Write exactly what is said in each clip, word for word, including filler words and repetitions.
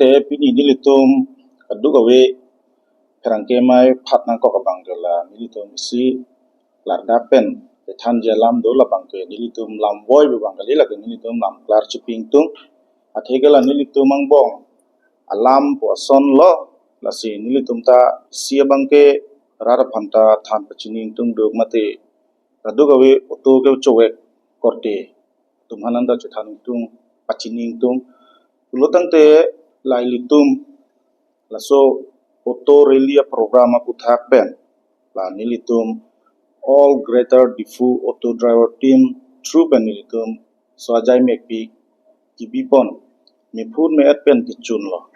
te pini nelitum kadokave pherangke amei phat nangkok abang ke la nelitum isi klardak pen kethanji alam do, labang ke nelitum lam voi abang kali, lake nelitum lam klar chipi ingtung. Atheke la nelitum angbong alam pu ason lo, lasi nelitum ta isi abang ke rat aphan ta than pachini ingtung duk mate kadokave auto kechevek korte atum aphan anta chethan ingtung, pachini ingtung. Pulo tangte la ilitum laso auto rally aprogram aputhak pen la nelitum All Greater Diphu Auto Driver Team through pen nelitum so ajai mekpi kebipon mephun me-et pen kechun lo,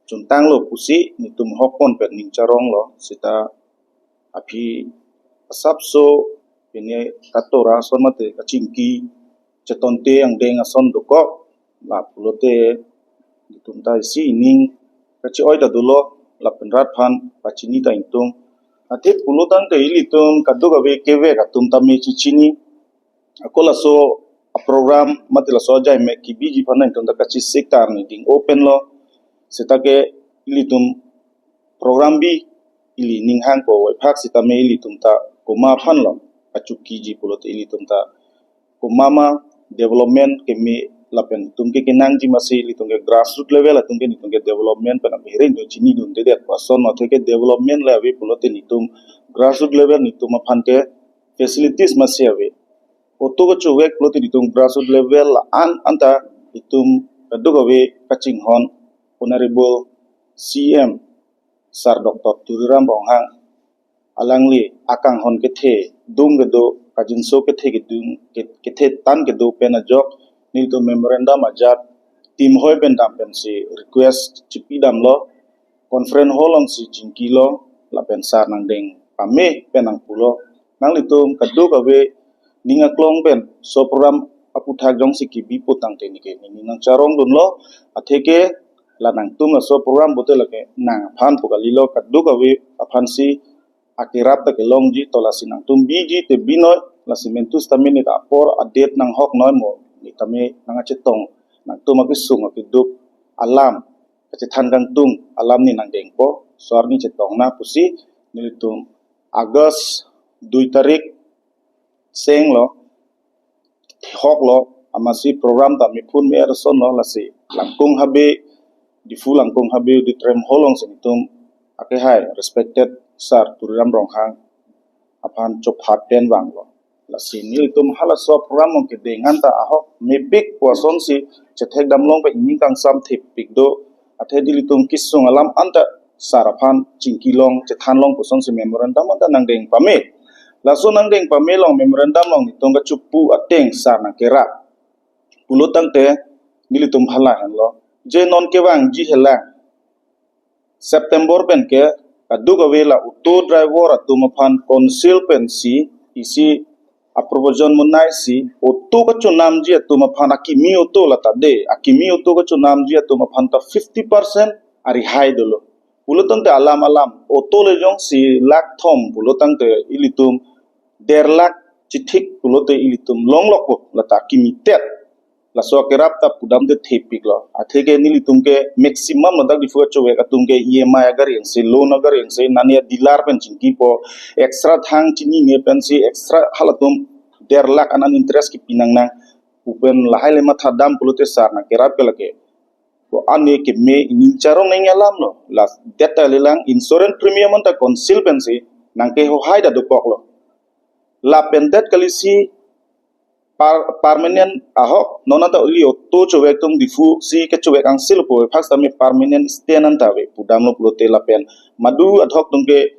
chuntang lo pusi nelitum hokpon pen ning charong lo. Seta aphi asapso pine katora ason mate kachingki chetonte angdeng ason dokok, la pulote nelitum ta isi ining kachi-oi ta dolo, lapen rat aphan pachini ta ingtung. Athe pulo tangte ilitum kadokave kevek atum tame chichini. Ako laso aprogram mate laso ajai mek kebiji aphan nangtum ta kachesik ta arni ding open lo. Seta ke ilitum program bi ili ninghang ko waphak sitame ilitum ta komat aphan lo kachukiji pulote ilitum ta komat ma development keme lapen itum ke kenangji masi ilitum ke grassroot level atum ke nelitum ke development pen abihiring do chinidundedet pu ason, atheke development le ave pulote nelitum grassroot level nelitum aphan ke facilities masi ave. Auto kechevek pulote nelitum grassroot level la-an anta itum kadokave kachinghon Honorable C M Sir Doctor Tuliram Ronghang alangli akanghon kethe dum kedo, kajinso kethe kedung ke- kethe tan kedo pen ajok nelitum memorandum ajat team hoi pen dam pensi request chipi damlo, conference hall alongsi chingkilo, lapen sir nangdeng pame pen nangpulo, nanglitum kadokave ning aklong pen so program aputhak jongsi kebi pu tangte neke neli nangcharongdunlo. Atheke la nangtum laso program pulote lake nang aphan pu kalilo, kadokave aphansi akerap ta kelongji, to lasi nangtum biji te binoi, lasi mentu sitame neta apor adet nanghok noi mo, neta me nangkachetong nangtum akesung akeduk alam kachethan kangtung alam neli nangdengpo, so arni chetongna pusi nelitum August dui tarik seng lo, hok lo, amatsi program ta mephun me-et ason lo, lasi Langkung Habe, Diphu Langkung Habe Auditorium Hall alongsi nelitum akehai respected Sir Tuliram Ronghang aphan chophat pen vanglo. Lasi nelitum halaso program along kedeng anta ahok mepik pu asonsi chethek damlong pen ining kangsam thepik do. Athe nelitum kesung alam anta sir aphan chingkilong chethanlong pu asonsi memorandum anta nangdeng pame. Laso nangdeng pame along memorandum along nelitum kachupu ateng sir nangkerap pulo tangte nelitum phala henlo, je non kevangji helang September pen ke kadokave la auto driver atum aphan council pensi isi aprovision monai si auto kachonamji atum aphan akimi auto lata de, akimi auto kachonamji atum aphan ta fifty percent arihai dolo. Pulo tangte alam alam auto le jongsi lakh thom pulo tangte ilitum der lakh chithik pulote ilitum longlokpo, lata akimi tet. Laso akerap ta pudam te thepiklo. Atheke nelitum ke maximum ladak Diphu kechevek atum ke E M I agari angse, loan agari angse, nani a dealer pen chingkipo, extra thang chinine pensi extra halatum der lakh anan interest kipi nangnang pu pen lahai le matha dam pulote sir nangkerap ke lake ko ane keme ining charong nang alam lo. Laso det ta lelang insurance premium anta council pensi nangkehohai ta dokoklo. Lapen det kalisi par- permanent ahok, non anta ili auto chevek atum Diphu si kechevek angse lo pu, phak sitame permanent stand anta ave pudamlo pulote lapen madu ahok atum ke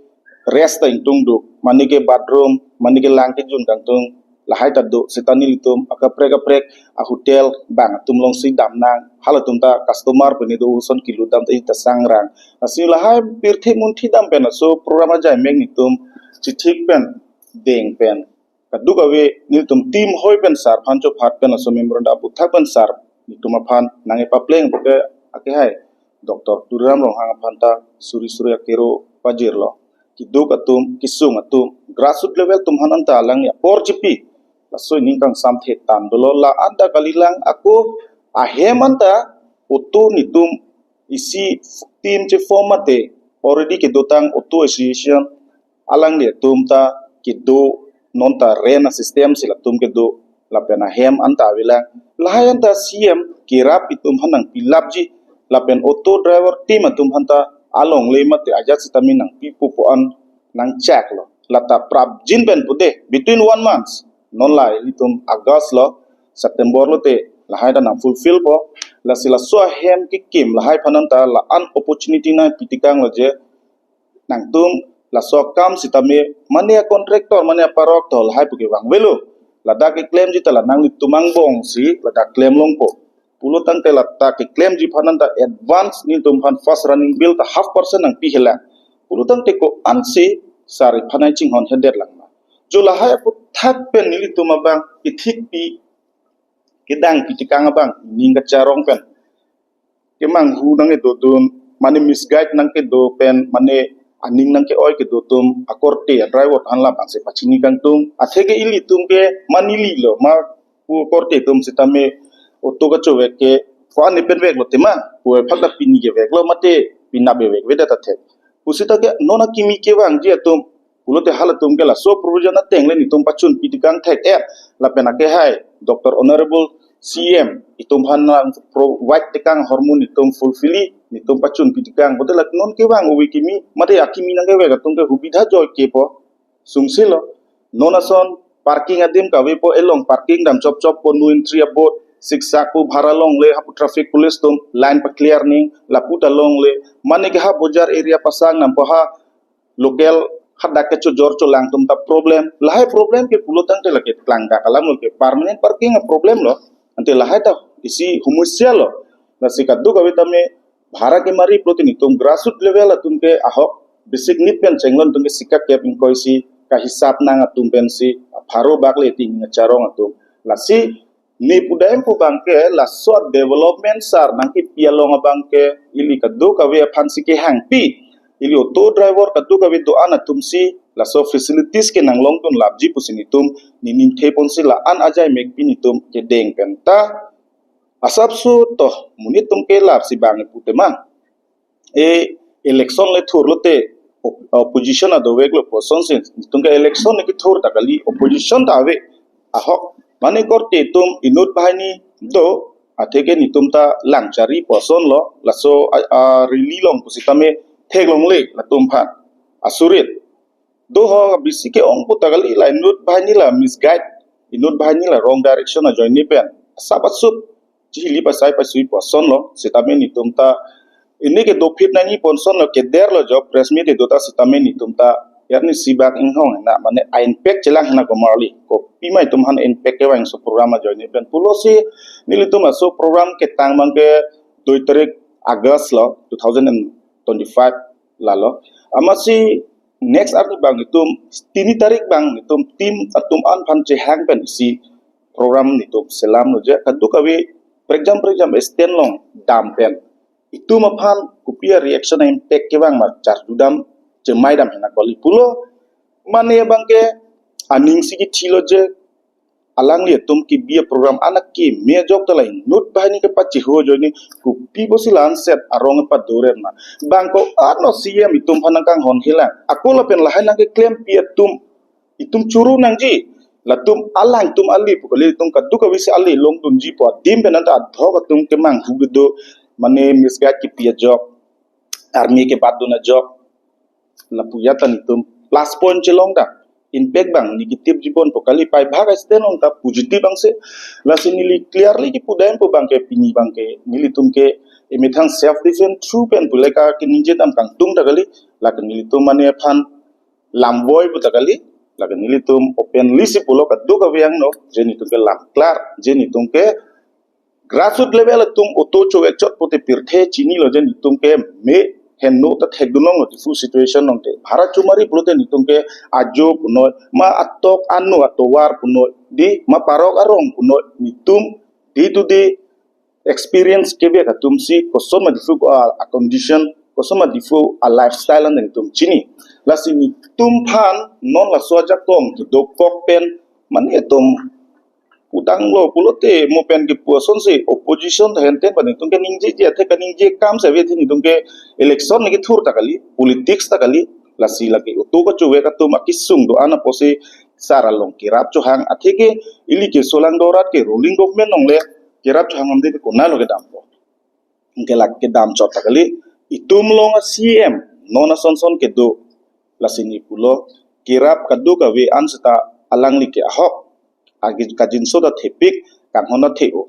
rest ta ingtung do, mane ke bathroom, mane ke lang kejun kangtung lahai ta do, seta nelitum akaprek kaprek a hotel bang atum alongsi damnang, halatum ta customer pene do ason kilu dam ta ita sangrang. Lasi lahai pirthe munthi dam pen laso program ajai mek nelitum chithik pen deng pen kadokave nelitum team hoi pen sir aphan chophat pen laso memorandum aputhak pen sir nelitum aphan nangkepapleng puke akehai Doctor Tuliram Ronghang aphan ta suri suri akero pajirlo. Keduk atum, kesung atum, grassroot level atum aphan anta alangli apor chipi. Laso ining kangsam the tan dolo, la anta kalilang ako ahem anta auto nelitum isi team cheform mate already kedotang auto association alangli atum ta kedo, non ta rent a-system si latum kedo lapen ahem anta avelang. Lahai anta C M kerap itum aphan nangpilapji lapen auto driver team atum aphan ta alongle mate ajat sitame nangpipo pu an nangchaklo. Lata prapjin pen pude between one months, non la ilitum August lo, September lote lahai ta nang fulfill po. Lasi laso ahem kekim lahai aphan anta la-an opportunity nangpitekanglo je nangtum laso akam sitame mane a-contractor mane a-parok to lahai pu kevang avelo. Ladak keklemji ta la nanglitum angbong si ladak klem longpo. Pulo tangte lata keklemji aphan anta advance nelitum aphan first running bill ta half percent nangpi helang. Pulo tangte ko-ansi sar iphan nangchinghon hedet lang ma? Jo lahai aphuthak pen nelitum abang ithikpi kedang pitekang abang ning kacharong pen kemanghu nangkedodun, mane misguide nangkedo pen mane aning nangke-oi kedo atum akorte a-driver aphan labangsi pachini kangtung. Atheke ilitum ke mane ili lo ma pu korte atum sitame auto kachovek ke ko-an ne pen veklo tema, pu aphak ta pini keveklo mate pinap vek vedet athek. Pusita ke non akimi kevangji atum, pulote halatum ke laso provision ateng le nelitum pachun pitekang thek-et. Lapen ake hai Doctor Honorable C M itum aphan nang provide tekang ahormu nelitum fulfilli, nelitum pachun pitekang. Bote lak non kevang ove kimi mate akimi nangkevek atum ke hubidha joike po. Sungsilo, non ason parking adim kavepo, elong parking dam chop chop po, no entry a-board siksak pu bhara longle, hapu traffic police atum line pa-clear ning lapu ta longle. Mane ke ha bojar area pasang nampo ha local hadak kechojor cholang atum ta problem. Lahai problem ke pulo tangte lake klangdak alam lo ke permanent parking a-problem lo. Ante lahai ta isi homosia lo. Lasi kadokave tame bhara kemari pulote nelitum grassroot level atum ke ahok basic need pen chenglon atum ke sikakep ingkoi isi kahisap nang atum pensi pharo bak le ting charong atum. Lasi ne pudam pu abang ke laso development sar nangkepi along abang ke ili kadokave aphansi kehangpi, ili auto driver kadokave do-an atumsi laso facilities ke nanglongdun lapji pusi nelitum nening theponsi la-an ajai mekpi nelitum kedeng pen ta asapso to monit atum ke lapsi bang pu tema. E election le thurlote op-, opposition adoveklo pu asonsi nelitum ke election ne kethur ta kali, opposition ta ave. Ahok mane korte atum inut banghini do, atheke nelitum ta langchari pu asonlo, laso a, a rally along pusitame theklongle latum aphan asurit. Do ho bisi ke-ong pu ta kali, la inut banghini la misguide, inut banghini la wrong direction ajoine pen asap asup chihili pasai pasui pu asonlo, sitame nelitum ta ini ke dopit nani pu asonlo, kederlo jo press meet edo ta sitame nelitum ta yarni sibak inghong hena mane a-impact chelang hena komarli, kopima itum aphan impact kevangso program ajoine pen pulosi nelitum aso program ketang abang ke dui tarik August lo, two thousand and twenty-five lalo. Amatsi next arni abang itum tini tarik abang itum team atum an aphan chehang pen isi program nelitum selamlo je kadokave prekjam prekjam stand along dam pen itum aphan kopi a-reaction a-impact kevang ma charjudam chemaidam hena kali pulo. Mane abang ke aning si kithilo je alangli atum kebi a-program anak keme ajok ta la inut banghini kepacheho ajoine kopi pusi la-an set arong padoren ma? Bang ko-an lo C M itum aphan nangkanghon helang, ako lapen lahai nangkeklempi atum itum churu nangji. Latum alangtum ale pu kali, itum kadokave si ale longdunji pu adim pen anta adhok atum kemanghu kedo mane misguide kepi ajok, army kebatdun ajok, lapu ya ta nelitum plus point chelong ta impact abang negative jibon po kali, pai bhag a-stand along ta positive abang se. Lasi neli clearly kipudam pu abang ke pini abang ke nelitum ke emethang self defense through pen pule ka ke ningje dam kangtung ta kali, lake nelitum mane aphan lamvoi pu ta kali, lake nelitum openly si pulo kadokave angno je nelitum ke lam klar, je nelitum ke grassroot level atum auto chovek chot pute pirthe chinilo je nelitum ke me henno ta thekdunlonglo Diphu situation along te. Bhara chomari pulote nelitum ke ajo punoi, ma atok ano atovar punoi, di ma parok arong punoi, nelitum day to day experience kevek atum si koson ma Diphu a, a-condition, koson ma Diphu a-lifestyle an nelitum chini. Lasi nelitum aphan non laso ajakong kedokok pen mane itum pudanglo pulote mo pen kepu asonsi opposition ta henten pa netum keningjeji, athe kaningje akam si ave, athe netum ke election neke thur ta kali, politics ta kali. Lasi lake auto kachovek atum akesung do-an apotsi sar along kerap chohang, athe ke ili ke solang dorat ke ruling government along le kerap chohang amde ke konatlo kedampo. Anke lake kedam chot ta kali, itum along a-C M non ason son kedo. Lasi ne pulo, kerap kadokave an seta alangli ke ahok, agi kajinso ta thepik, kanghon ta the-o.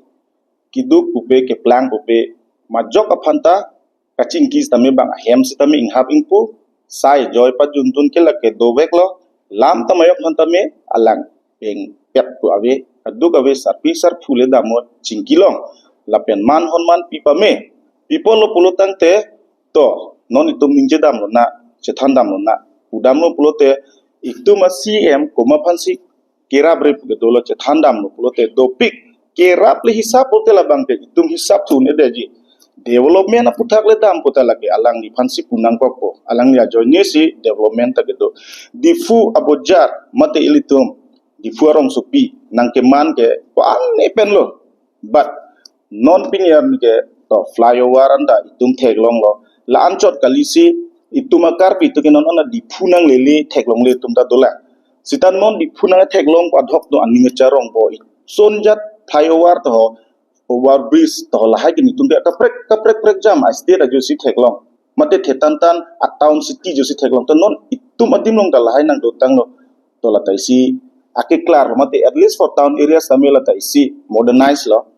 Keduk pupe, keplang pupe, majok aphan ta kachingki sitame bang ahem sitame inghap ingpu, sai joi pajuntun ke lake doveklo, lam ta majok aphan tame alang peng pet pu ave, kadokave sarpi sarpo le damot chingki long, lapen man hon manpi pame, pipolo pulo tangte, to, non itum ningje damlonang, chethan damlonang, pudamlo pulote, itum a-C M komat aphansi kerap re pu kedolo, chethan damlo pulote dopik, kerap le hisap pulote labang ke itum hisap tun-edetji. Development aputhak le dam puta lake alangliphansi pu nangkokpo, alangli ajoinesi development ta kedo. Diphu abojar mate ilitum, Diphu arongsopi nangkeman ke ko-an ne penlo. But non pini arni ke to flyover anta itum theklonglo. La-an chot kalisi itum a-Karbi atum ke non ana Diphu nanglele theklongle itum ta dolang. Seta non Diphu nangtheklong padhok do aning acharong bo. Sonjat flyover to, over bridge to, lahai ke netum ke kaprek kaprek prek jam a-state ajosi theklong. Mate thetan tan a-town city ajosi theklong. To non itum adim along ta lahai nangdotanglo. To lata isi akeklar mate at least for town areas tame lata isi modernize lo.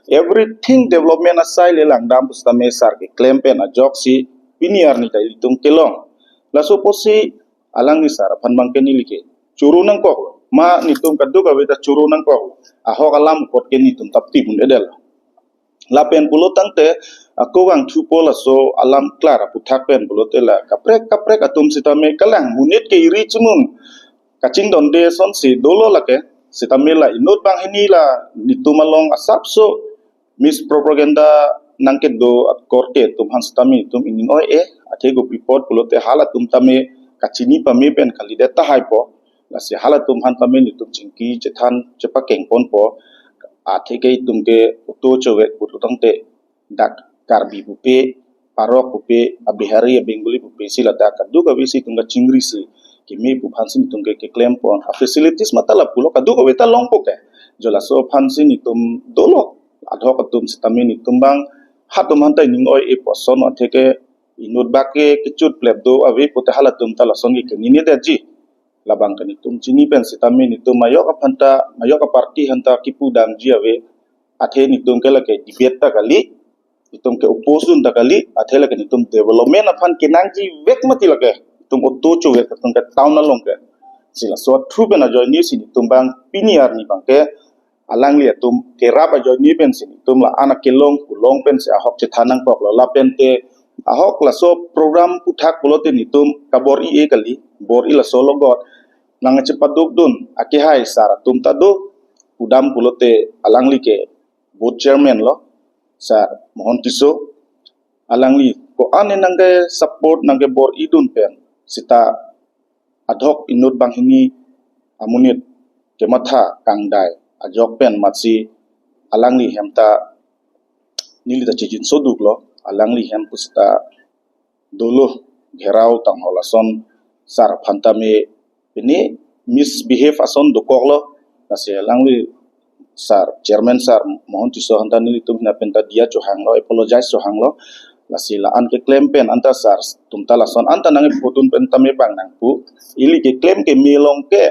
Everything development asai le langdam pusitame sar keklem pen ajoksi pini arni ta ilitum kelong. Laso apotsi alangli sar aphan bang ke neli ke choro nangkok. Ma netum kadokave ta choro nangkok. Ahok alam apot ke netum tapti pun edel. Lapen pulo tangte ako vangthupo laso alam klar aputhak pen pulote la kaprek kaprek atum sitame kalang monit ke iri chimun kachingdonde asonsi dolo lake. Sitame la inut banghini la netum along asapso mispropaganda nangkedo akorte atum aphan sitame netum ining oi-e, athe kopi apot pulote halatum tame kachini pame pen kalidet tahaipo. Lasi halatum aphan tame netum chingki chethan chepakeng ponpo. Athe ke itum ke auto chovek pulo tangte dak Karbi pupe, parok pupe, a-Bihari, a-Bengali pupe si ladak kadokave si itum kachingrisi keme pu aphansi netum ke keklem pon. A-facilities mate lapulo, kadokave ta longpo ke. Jo laso aphansi netum dolo, adhok atum sitame netum bang hatum aphan ta ining oi-e puson, athe ke inut bak ke kechut plep do ave pute halatum ta lason ke keninedetji. Labang ke netum chini pen sitame netum majok aphan ta, majok a-party aphan ta kipu damji ave. Athe netum ke lake debate ta kali, itum ke oppose dun ta kali, athe lake netum development aphan kenangjivek mati lake. Itum auto chovek atum ke town along ke. Si laso athu pen ajoinesi netum bang pini arni bang ke alangli atum kerap ajoine pensi netum la-an akelong kelong pensi ahok chethan nangkoklo. Lapen te ahok laso program aputhak pulote netum kabor-i-e kali, bor-i laso logot nangchepaduk dun akehai sar atum ta do. Pudam pulote alangli ke board chairman lo, Sar Mohon Tisso. Alangli ko-an nangke support nangkebor-i dun pen seta adhok inut banghini amonit kematha kangdai ajok pen matsi alangli hem ta neli ta chijinso duklo, alangli hem pusita dolo gherao tangho lason sar aphan tame pini misbehave ason dokoklo. Lasi alangli sar, chairman sar Mohon Tisso aphan ta nelitum hina pen ta diya chohanglo, apologize chohanglo. Lasi la-an keklem pen anta sar atum ta lason anta nangpudun pen tame bang nangpu. Ili keklem keme along ke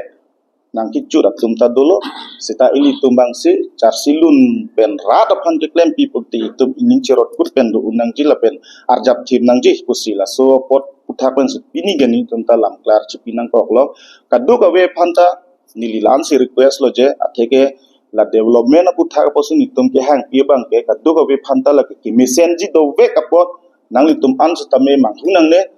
nangkechut atum ta dolo. Seta ilitum bangsi charsi lun pen rat aphan keklem pi pute itum ining cherot kut pen do-un nangji lapen arjap thim nangji pusi laso apot aputhak pensi pini gani atum ta lam klar chipi nangkoklo. Kadokave aphan ta neli la-ansi request lo je, atheke la development aputhak apotsi netum kehangpi abang ke kadokave aphan ta lake kemesenji dovek apot nanglitum an sitame manghu nangne.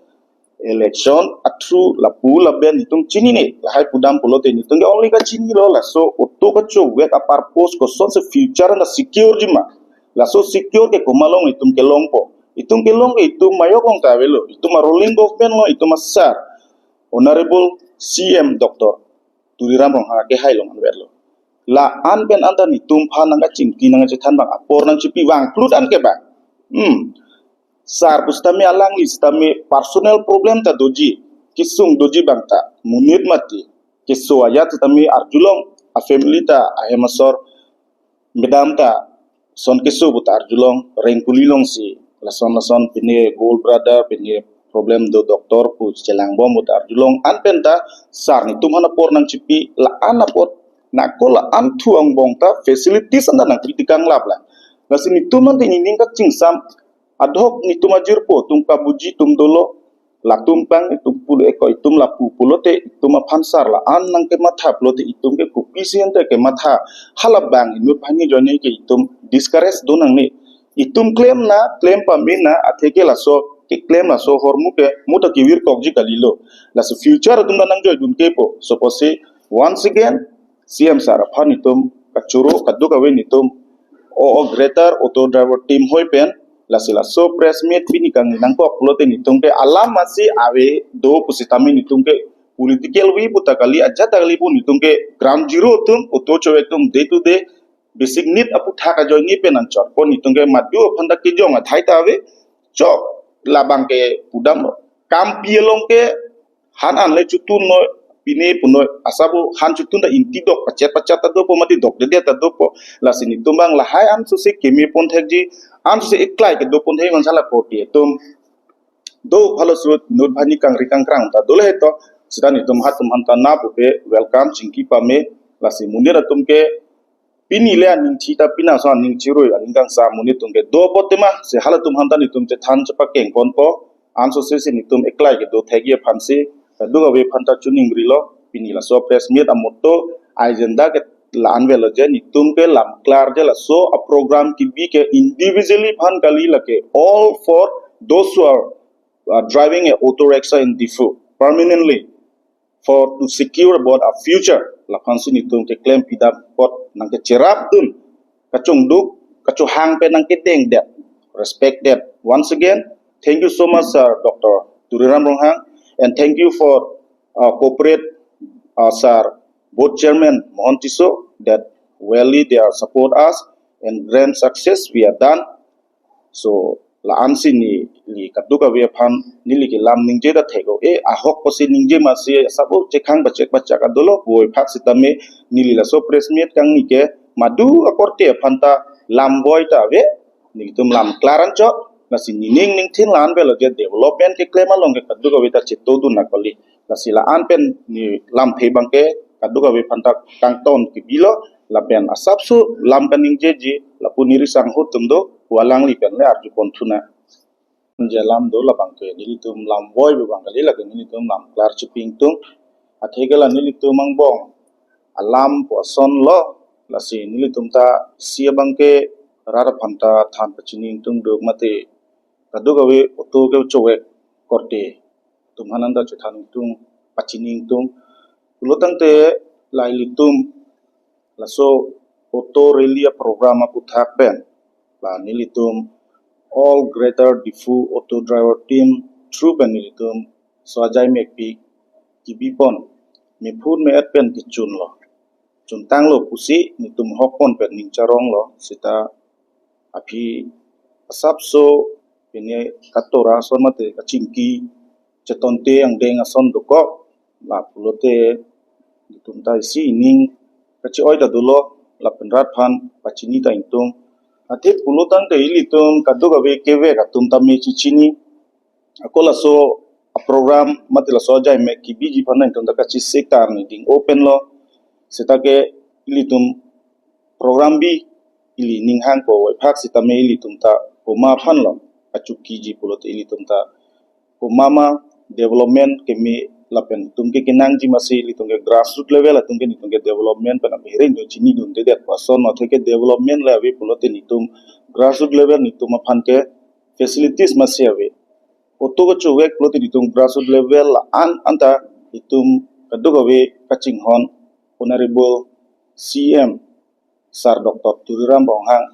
Election athu lapu laben netum chinine, lahai pudam pulote netum ke only kachinilo laso auto kachovek a-purpose kosonsi future na secure jima. Laso secure ke komat along netum kelongpo. Itum kelong ke itum majok along ta avelo. Itum a-ruling government lo, itum a-sar Honorable C M Doctor Tuliram Ronghang akehai along anvetlo. La-an pen anta netum aphan nangkachingki nangkachethan abang apor nangchipi vangplut an ke bang. Hmm. Sar pusitame alangli sitame personal problem ta doji, kesung doji abang ta monit mati. Keso ajat sitame arjulong, a family ta ahem asor madam ta son keso pu ta arjulong, rengpuli longsi lason lason pine gallbladder pine problem do doctor pu chelangbom pu ta arjulong, an pen ta sar netum aphan apor nangchipi, la-an apot nangko la-an thu angbong ta facilities anta nangkritikang lap lang. Lasi netum ante nening kachingsam adhok netum ajirpo atum kabuji atum dolo, latum pang itum pulo eko itum lapu pulote itum aphan sar la-an nangkematha pulote itum ke kopisi ante kematha, halabang inut aphan ni joine ke itum discourage do nangne. Itum klem na, klem pame na, atheke laso keklem laso ahormu ke mo ta kevirkokji kalilo. Laso future atum ta nangjoidun kepo. So pusi once again, C M sar aphan netum kachoro kadokave netum o, o Greater Auto Driver Team hoi pen, lasi laso press meet pini kangni nangkok pulote netum ke alam masi ave do pusitame netum ke political way pu ta kali, ajat ta kali pu netum ke ground zero atum, auto chovek atum day to day basic need aputhak ajoine pen anchot pu netum ke madu aphan ta kejong athai ta ave. Chok labang ke pudam kampi along ke han an le chotun noi, pine punoi, asabo han chotun ta ingti dok pachet pachet ta dopo mati dokdedet ta dopo. Lasi netum abang lahai ansose keme pon thekji, ansose eklai kedo pon thek mansa la korte atum do, halaso inut aphan ni kangri kangkrang ta dolo heto, sita netum hatum aphan ta na pupe welcome chingki pame. Lasi monit atum ke pini le aning thi ta pina so aning chirui aning kangsam monit atum ke do apot tema, se halatum aphan ta netum chethan chepakeng ponpo, ansose si netum eklai kedo thekji aphansi kadokave aphan ta chiningrilo. Pini laso press meet a motto, agenda ke la-an avelo je netum ke lam klar je laso a program kebi ke individually aphan kali, lake all for those who are uh, driving a auto rickshaw in Diphu permanently for to secure about a future. Laphansi netum keklem pidam apot nangkecherapdun, kachongduk kachohang pen nangkedengdet, respected. Once again, thank you so much, Sir Doctor Tuliram Ronghang, and thank you for uh, corporate uh, Sir Board Chairman Mohon Tisso that really they are support us and grand success we are done. So la-ansi neli kadokave aphan neli kelam ningje ta thek-o, e ahok pusi ningje masi asabo chekhang bachek bachak adolo puvoiphak sitame neli laso press meet kangni ke madu akorte aphan ta lam voi ta ave, nelitum lam klar anchot. Lasi nening ningthin la-an avelo je development keklem along ke kadokave ta chetodun na kali. Lasi la-an pen neli lamthe abang ke kadokave aphan ta kangton kebilo, lapen asapso lam kaningjeji lapu neli sangho atum do, pu alangli pen le arju pon thunang. Je lam do labang ke nelitum lam voi abang kali, lake nelitum lam klar chipi ingtung. Atheke la nelitum angbong alam pu ason lo, lasi nelitum ta isi abang ke rat aphan ta than pachini ingtung duk mate kadokave auto kechovek korte atum aphan anta chethan ingtung, pachini ingtung. Pulo tangte la ilitum laso auto rally a program aputhak pen la nelitum All Greater Diphu Auto Driver Team through pen nelitum so ajai mekpi kebi pon, mephun me-et pen kechun lo, chuntang lo pusi netum hok pon pen ning charong lo. Sita aphi asapso pine katora ason mate kachingki chetonte angdeng ason dokok, la pulote netum ta isi ining kachi-oi ta dolo, lapen rat aphan pachini ta ingtung. Athe pulo tangte ilitum kadokave kevek atum tame chichini. Ako laso a program mate laso ajai mek kebiji aphan nangtum ta kachisik ta arni ding open lo. Sita ke ilitum program bi ili ninghang puvoiphak sitame ilitum ta komat aphan lo achukiji pulote ilitum ta komat ma development keme lapen itum ke kenangji masi ilitum ke grassroots level atum ke netum ke development pen abihiring do chinidundedet pu ason, atheke development le ave pulote netum grassroots level netum aphan ke facilities masi ave. Auto kechovek pulote netum grassroots level la-an anta itum kadokave kachinghon Honorable C M Sir Doctor Tuliram Ronghang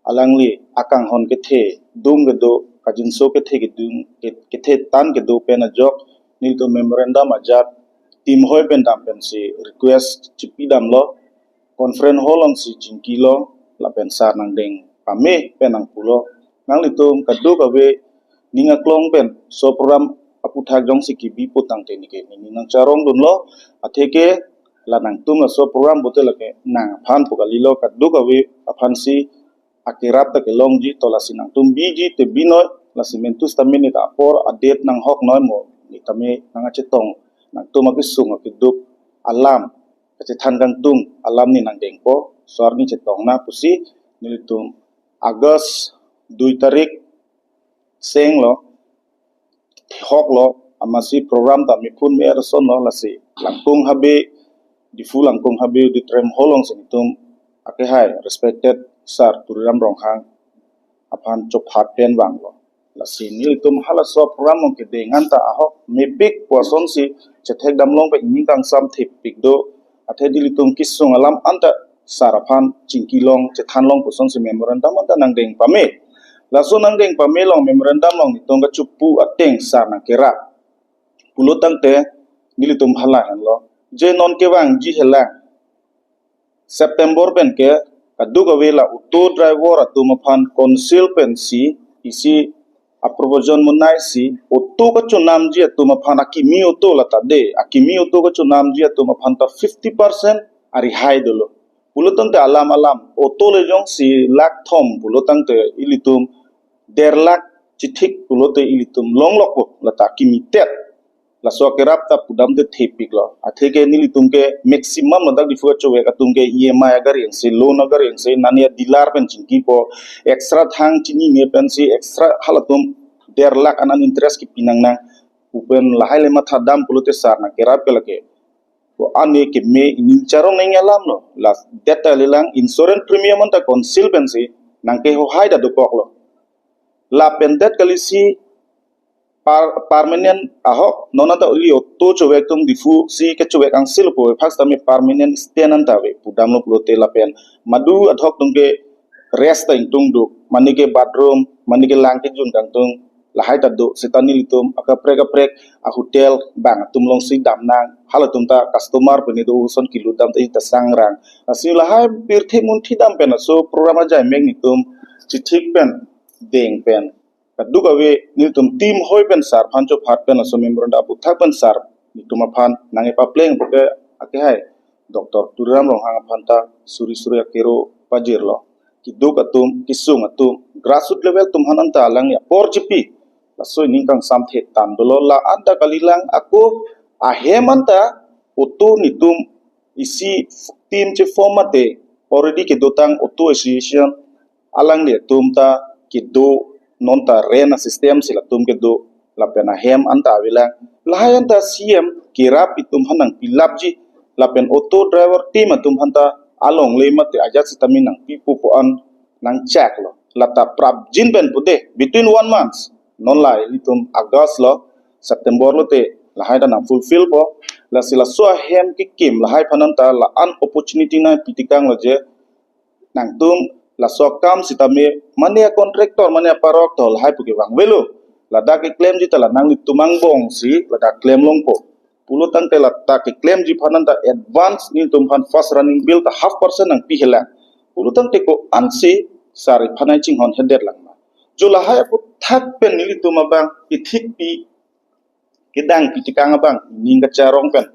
alangli akanghon kethe dum kedo, kajinso kethe kedung ke-, kethe tan kedo pen ajok nelitum memorandum ajat team hoi pen dam pensi request chipi damlo. conference hall alongsi chingkilo, lapen sar nangdeng pame pen nangpulo, nanglitum kadokave ning aklong pen laso program aputhak jongsi kebi pu tangte neke nini nangcharongdunlo, atheke la nangtum laso program pulote lake nang aphan pu kalilo, kadokave aphansi akerap ta kelongji, to lasi nangtum biji te binoi, lasi mentu sitame neta apor a-date nanghoknoi mo, neta me nangkachetong, nangtum akesung akeduk alam, kachethan kangtung alam ne nangdengpo, laso arni chetongna pusi nelitum August dui tarik senglo, hoklo, amatsi program ta mephun me-er asonlo, lasi Langkung Habe, Diphu Langkung Habe Auditorium Hall alongsi nelitum akehai respected sir Tuliram Ronghang aphan chophat pen vanglo. Lasi nelitum halaso program along kedeng anta ahok mepik pu asonsi chethekdam long pen ning kangsam thepik do. Athe nelitum kesung alam anta sar aphan chingki long, chethan long pu asonsi memorandum anta nangdeng pame. Laso nangdeng pame along memorandum along nelitum kachepu ateng sar nangkerap pulo tangte nelitum hala henlo, je non kevangji helang September pen ke kadokave la auto driver atum aphan council pensi isi a-provision monai si auto kachonamji atum aphan, akimi auto lata de, akimi auto kachonamji atum aphan ta fifty percent arihai dolo. Pulo tangte alam alam auto le jongsi lakh thom pulo tangte ilitum der lakh chithik pulote ilitum longlokpo, lata akimi tet. Laso akerap ta pudam te thepiklo. Atheke nelitum ke maximum ladak Diphu kachevek atum ke E M I agari angse, loan agari angse, nani a-dealer pen chingkipo, extra thang chinine pensi extra halatum der lakh an an interest kepi nangnang pu pen lahai le mathadam pulote sar nangkerap ke lake, ko ane keme ining charong nang alamlo. Lasi det ta lelang insurance premium anta council pensi nangkehohai ta dokoklo. Lapen det kalisi par, permanent ahok, non anta ili auto chevek atum Diphu si kechevek angse lo pu, first time permanent stand anta ave pudamlo pulote lapen madu ahok atum ke rest ta ingtung duk, mane ke bathroom, mane ke lang kejun kangtung lahai ta do, seta nelitum akaprek kaprek a-hotel bang atum alongsi damnang, halatum ta customer pene do ason kilu dam ta ita sangrang. Lasi lahai pirthe munthi dam pen laso program ajai mek nelitum chithik pen deng pen kadokave nelitum team hoi pen sar aphan chophat pen laso memorandum aputhak pen sar nelitum aphan nangkepapleng puke akehai Doctor Tuliram Ronghang aphan ta suri suri akero pajirlo. Keduk atum, kesung atum, grassroots level atum aphan anta alangli apor chipi. Laso ining kangsam the tam dolo, la anta kalilang ako ahem anta auto nelitum isi team cheform mate already kedotang auto association alangli atum ta kedo, non ta rent a-system si latum kedo, lapen ahem anta avelang. Lahai anta C M kerap itum aphan nangpilapji, lapen auto driver team atum aphan ta alongle mate ajat sitame nangpipo pu an nangchaklo. Lata prapjin pen pude, between one month, non la ilitum August lo, September lote lahai ta nang fulfill po. Lasi laso ahem kekim lahai aphan anta la an opportunity nangpitekanglo je nangtum laso akam sitame mane a-contractor, mane a-parok to lahai puke vangvelo. Ladak keklemji ta la nanglitum angbong si ladak klem longpo. Pulo tangte lata keklemji aphan anta advance nelitum aphan first running bill ta half percent nangpi helang. Pulo tangte ko-ansi sar aphan nangchinghon hedet lang ma. Jo lahai aputhak pen nelitum abang ithik pi kedang pitekang abang ning kacharong pen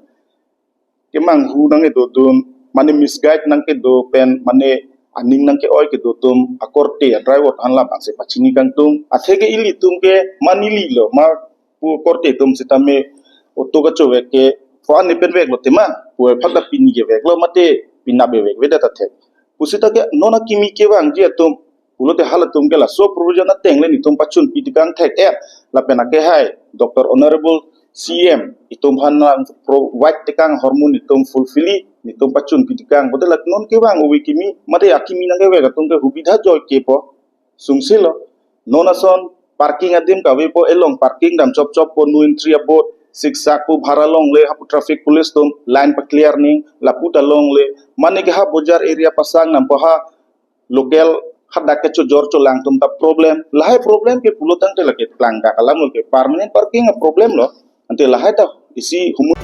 kemanghu nangkedodun, mane misguide nangkedo pen, mane aning nangke-oi kedo atum akorte a-driver aphan labangsi pachini kangtung. Atheke ilitum ke mane ili lo ma pu akorte atum sitame auto kachevek ke ko ane pen veklo tema, pu aphan ta pini keveklo mate pinap vekvedet athek. Pusita ke non akimi kevangji atum pulote halatum ke laso provision ateng le nelitum pachun pitekang thek-et, lapen akehai Doctor Honorable C M itum aphan nang provide tekang ahormu nelitum fulfill-i, nelitum pachun pitekang. Bote la non kevang ove kimi, mate akimi nangkevek atum ke hubidha joike po, sungsilo. Non ason parking adim kavepo, elong parking dam chopchoppo, no entry abot siksak pu, bhara longle, hapu traffic police atum line pa-clear ning, lapu ta longle, mane ke ha bojar area pasang nampo, ha local hadak kechojor cholang atum ta problem. Lahai problem ke pulo tangte lake klangdak alam lo ke permanent parking a-problem lo. Ante lahai ta isi humu